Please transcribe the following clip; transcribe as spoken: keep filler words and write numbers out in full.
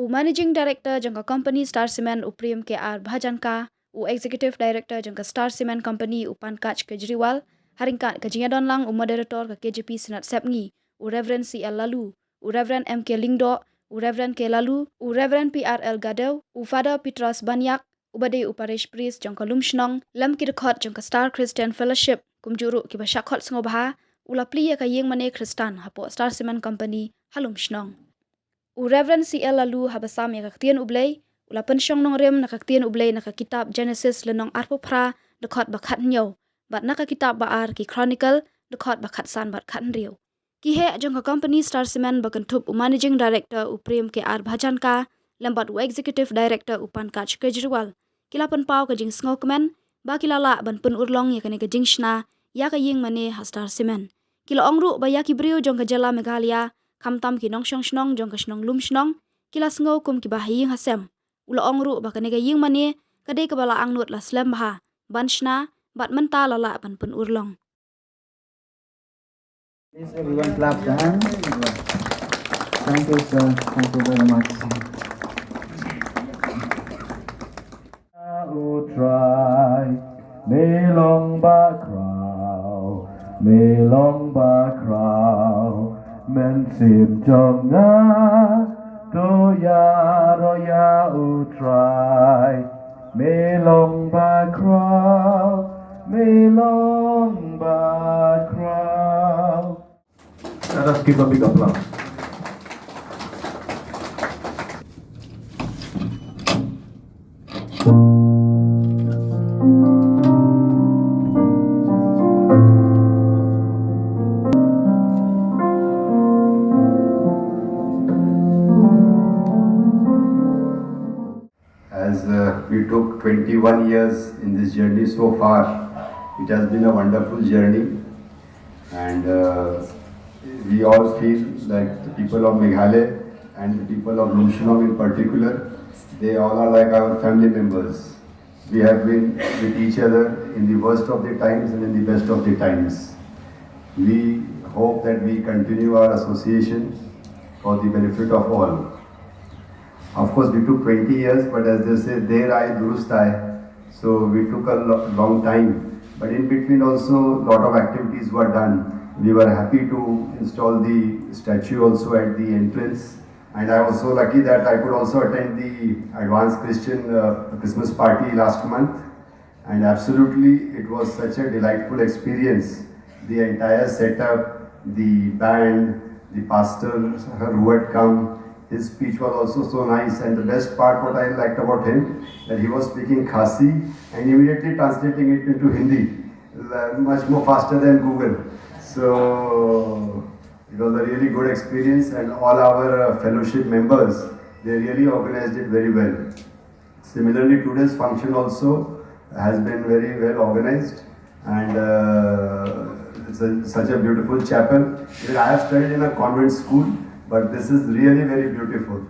U Managing Director jong ka company Star Cement u Prem K R Bhajanka, u Executive Director jong ka Star Cement Company u Pankaj Kejriwal, ha ryngkat ka jingïadon lang u Moderator ka K J P Synod Sepngi, u Reverend C L Laloo, u Reverend M K Lyngdoh, u Reverend K Laloo, u Reverend P R L Gadew, u Father Petrus Banyak, uba dei u Parish Priest jong ka Lumshnong, lem ki dkhot jong ka Star Christian Fellowship, kumjuh ruh kiba shah khot sngewbha, u la plie ïa ka ïing mane Khristan hapoh Star Cement Company ha Lumshnong. U Reverend C L Laloo haba sam ïa ka ktien U Blei, u la pynshong nongrim na ka ktien U Blei na ka kitab Genesis lynnong arphew phra dkhot ba khathynñiew, bad na ka kitab ba ar ki Chronicle dkhot ba khatsan bad khathynriew. Ki heh jong ka company Star Cement ba kynthup u Managing Director u Prem K R Bhajanka, lem bad u Executive Director u Pankaj Kejriwal, ki la pynpaw ka jingsngewkmen ba ki la lah ban pynurlong ïa kane ka jingshna ïa ka ïing mane ha Star Cement. Ki la ong ruh ba ïa ki briew jong ka jylla Meghalaya, khamtam ki nongshong shnong jong ka shnong Lumshnong, ki la sngew kum kiba ha ïing ha sem. U la ong ruh ba kane ka ïing mane ka dei kaba la angnud la slem bha ban shna, bad mynta la lah ban pynurlong. Please, everyone, clap the hand. Thank you, sir. Thank you very much. U Trai, me long ba khraw, me long ba khraw, mynsiem jong nga, to ïaroh ïa U Trai. Me long ba khraw, me long ba khraw. Let us give a big applause. As uh, we took twenty-one years in this journey so far, it has been a wonderful journey. And uh, we all feel like the people of Meghalaya and the people of Lumshnong in particular, they all are like our family members. We have been with each other in the worst of the times and in the best of the times. We hope that we continue our association for the benefit of all. Of course, we took twenty years, but as they say, der aaye durust aaye. So we took a lo- long time. But in between also, lot of activities were done. We were happy to install the statue also at the entrance. And I was so lucky that I could also attend the Advanced Christian uh, Christmas party last month. And absolutely, it was such a delightful experience. The entire setup, the band, the pastor who had come, his speech was also so nice. And the best part, what I liked about him, that he was speaking Khasi and immediately translating it into Hindi, uh, much more faster than Google. So it was a really good experience, and all our uh, fellowship members, they really organized it very well. Similarly, today's function also has been very well organized, and uh, it's a, such a beautiful chapel. Even I have studied in a convent school, but this is really very beautiful.